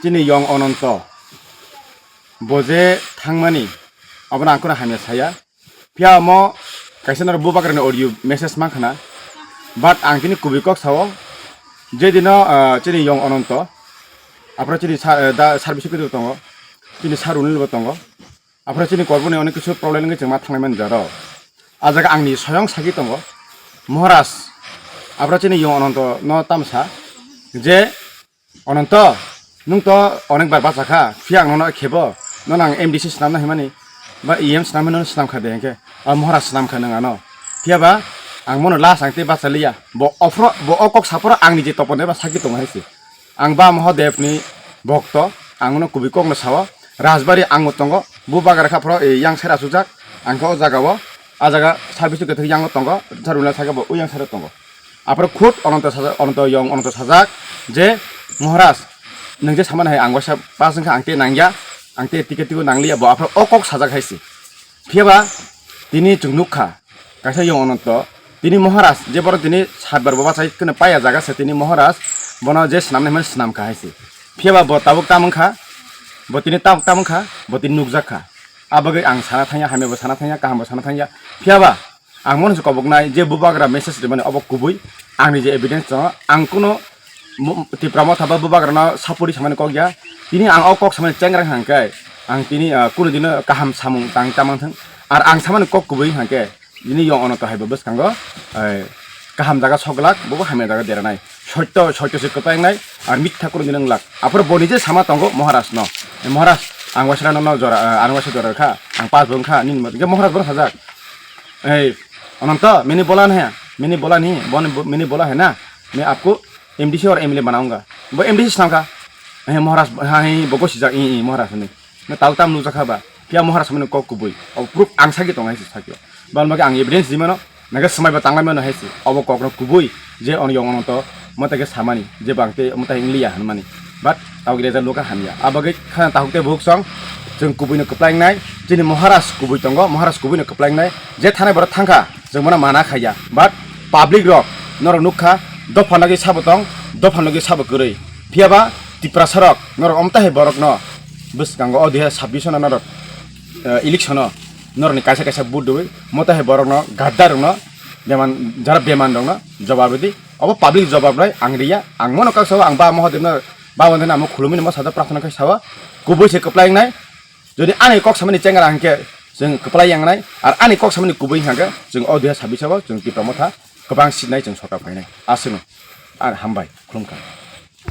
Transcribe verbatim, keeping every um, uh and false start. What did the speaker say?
Chini yong Ononto bo je thangmani, abono ang kheno hamya saya. Phiya omo kaisa norok bubagrani audio message mankha na. But ang chini kubui kok sao, je dino, ah, chini yong Ononto, aphro chini sa-, eh, da service khe tongo, chini sir Runil bo tongo, aphro chini korboni onek kisu problem wngwi chwng ma thanglai mani jaro. A jaga angni soyong sagi tongo, Maharaj, aphro chini yong Ononto no tamsa je, Ononto, nwng to onek bar bacha kha, phiya ang nono khebo, nono ang M D C swnamna himani, ba E M swnamna himani nono swnam kha de hinkhe, a Maharaj swnam kha nwng ano. Phiya ba ang bono last ang tei bacha liya, bo ophro, bo o kok saphoro angni je topon eba sakhi tongo hai se. Ang ba Mahadev ni bhokto, ang bono kubui kok no sao, Rajbari ang bo tongo, bubagra kha phoro, e, yang sera sujak, ang khe o jaga o, a jaga service ni kwthwk yang o tongo, Runil saka bo o yang sero tongo. Aphro khud Ononto sajak, Ononto yong Ononto sajak je, "Maharaj, nwng je samani hai ang waisa pass wngkha, ang tei nangya, ang tei ticket tigo nangliya," bo aphro o kok sajak hai se. Phiya ba tini chwng nukha, kaisa yong Ononto, tini Maharaj je borok tini satbar bo bachai kheno paiya jaga se, tini Maharaj bono je swnamnai hwnmani swnam kha hai se. Phiya ba bo tabuk tam wngkha, bo tini tabuk tam wngkha, bo tini nukjak kha. A bagwi ang sana thangya, hamya bo sana thangya, kaham bo sana thangya. Phiya ba ang mano se koboknai je bubagra message rimani obo kubui, angni je evidence tongo, ang kuno mu-, Tipra Motha ba bubagrano sapori samani kok ya. Tini ang o kok samani chengra hwnkhe, ang tini, ah, kuno dino kaham samung tang tamang thang. Ar ang samani kok kubui hwnkhe, tini yong Ononto hai bo bwskango, eh, kaham jaga soglak, bobo hamya jaga deranai. Sotto, sotto se kwplangnai, ar mitha kuno dino wnglak. Aphro boni je sama tongo Maharaj no. Eh, Maharaj, ang waisa nono jora, eh, ang waisa jora kha, ang pas bo wngkha, nini mo-, hwnkhe Maharaj bono sajak. Ei, Ononto, mini bola nahi, mini bola nahi, bon, mini bola hai na, main aapko M D C aur M L A banaunga. Bo M D C swnam kha. Ei, Maharaj, ha, hei, bo gosi jak, i, i, Maharaj ni. Na tau tam nujak kha ba. Phiya Maharaj mani kok kubui. O proof ang sagi tong hai se sakyo. Bal magi ang evidence di mano, naga swmai ba tanglai mano hai se. Obo kok no kubui, je on yong Ononto, mata ke samani, je bang te mata hingliya hanmani. But tau gre ja luka hamya. Abagwi khana tahuk te buhuk song, chwng kubui no kwplai nai, chini Maharaj kubui tongo, Maharaj kubui no kwplai nai, je thanai borok thangkha, chwng bono mana khaiya. But public rok, norok nukha, dopha nogwi sabo tong, dopha nogwi sabo kwrwi. Phiya ba Tiprasa rok, norok omta hai borok no, bwskango o dui hazar sabbish no norok, eh, election o, norok ni kaisa kaisa vote dui, mota hai borok no, gadda rok no, beman, jara beman rok no, jobab rwdi. Obo public jobab nai ang riya, ang mono kok sao, ang ba Mahadev no, ba Mahadev no amo khulumui ni mo sajak prarthana khai sao, kubui se kwplai nai, jodi ani kok samani chengra hwnkhe chwng kwplai yang nai, ar ani kok samani kubui hwnkhe chwng o dui hazar sabbish o chwng Tipra Motha kwbang seat nai chwng sorkar phainai. Aswkno, ar hambai, khulumkha.